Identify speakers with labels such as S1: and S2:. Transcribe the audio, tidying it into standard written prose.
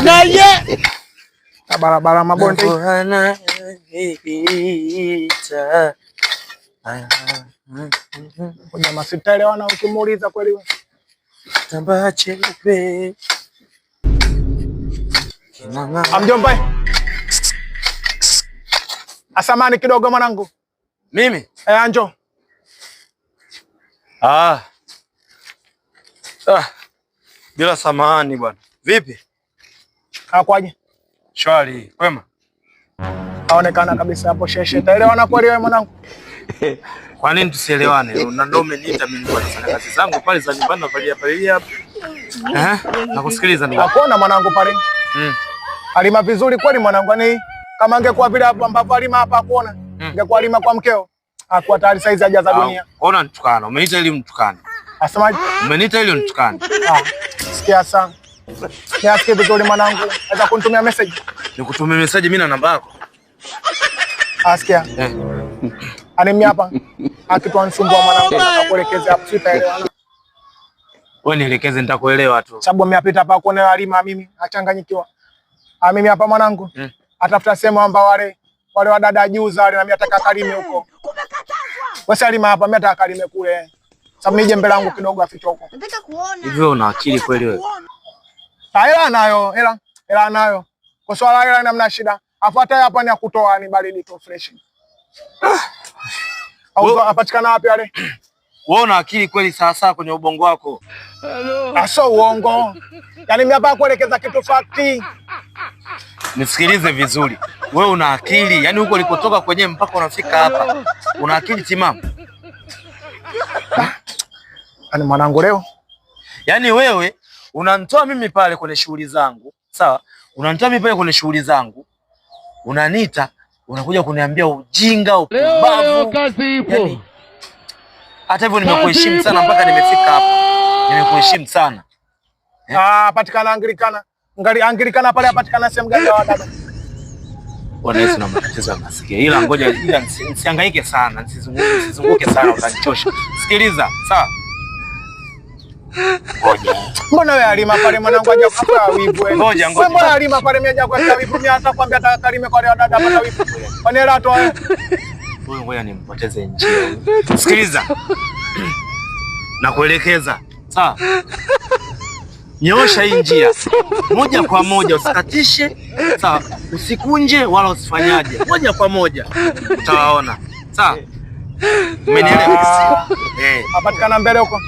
S1: Naye barabara mabonde jamaa, sitaelewana ukimuuliza kweli wewe.
S2: Kitambaa cheupe
S1: Amjomba, asamani kidogo mwanangu.
S2: Mimi?
S1: Eh, anjo.
S2: Ah. Ah. Bila samahani bwana. Vipi?
S1: Akwaje?
S2: Shwari, kwema?
S1: Aonekana kabisa hapo sheshe. Taelewana kweli wewe mwanangu?
S2: Kwa nini tusielewane? Na ndio umeniita mimi nilikuwa nafanya kazi zangu pale za nyumbani napalia palia hapo. Eh? Nakusikiliza ndugu.
S1: Hakuna mwanangu pale. Alima vizuri kweli mwanangu, yani kama angekuwa vile hapo ambapo alima hapa akuona. Angekuwa alima kwa mkeo. Hakuwa tayari saizi haja za dunia.
S2: Ona nitukana. Umeniita ili mtukane.
S1: Asemaje?
S2: Umeniita ili unitukane.
S1: Ah, sikia sana. Niasikie vizuri mwanangu. Naweza kunitumia message?
S2: Nikutumie message mimi na namba yako.
S1: Asikia.
S2: Eh.
S1: Ani hapa. Akituanisumbua mwanangu, atakuelekeza hapo sitaelewana.
S2: Wewe nielekeze nitakuelewa tu.
S1: Sababu amepita hapa kuona alima mimi achanganyikiwa. Ah, mimi hapa mwanangu. Atafuta sehemu ambao wale wadada juza wale na mimi nataka kalime huko. Wewe alima hapa, mimi nataka kalime kule. Sababu mimi jembe langu kidogo aficho huko.
S3: Nataka kuona.
S2: Hivi wewe una akili kweli wewe?
S1: Ah, hela nayo, hela, hela nayo. Kwa swala hela namna shida. Afuata hapa ni ya kutoa ni baridi tu fresh. Au apatikana wapi wale?
S2: Wewe una akili kweli sawa sawa kwenye ubongo wako?
S1: Aso uongo. Yaani mimi hapa kuelekeza kitu fakti.
S2: Nisikilize vizuri. Wewe una akili, yaani huko ulikotoka kwenye mpaka unafika hapa. Una akili timamu?
S1: Yaani mwanangu leo.
S2: Yaani wewe unanitoa mimi pale kwenye shughuli zangu, sawa? Unanitoa mimi pale kwenye shughuli zangu. Unaniita, unakuja kuniambia ujinga, upumbavu.
S4: Leo kazi ipo.
S2: Yaani, hata hivyo nimekuheshimu sana mpaka nimefika hapa. Nimekuheshimu sana.
S1: Eh? Ah, patikana Anglikana. Ngali Anglikana pale patikana sehemu gani ya wadada?
S2: Bwana Yesu na matatizo ya masikio. Ila ngoja, ila nisihangaike sana, nisizunguke sana utanichosha. Sikiliza, sawa? Ngoja.
S1: Mbona wewe alima pale mwanangu aje kwa wivu wewe?
S2: Ngoja, ngoja.
S1: Wewe mbona alima pale mimi aje kwa wivu? Mimi hata kwambia ataka kalime kwa wadada hapa wivu. Kwa nini hela toa?
S2: Huyu ngoja nimpoteze njia. Sikiliza. Nakuelekeza. Sawa? Nyoosha hii njia moja kwa moja, usikatishe, sawa? Usikunje wala usifanyaje, moja kwa moja utawaona, sawa? Umenielewa?
S1: Apatikana mbele huko.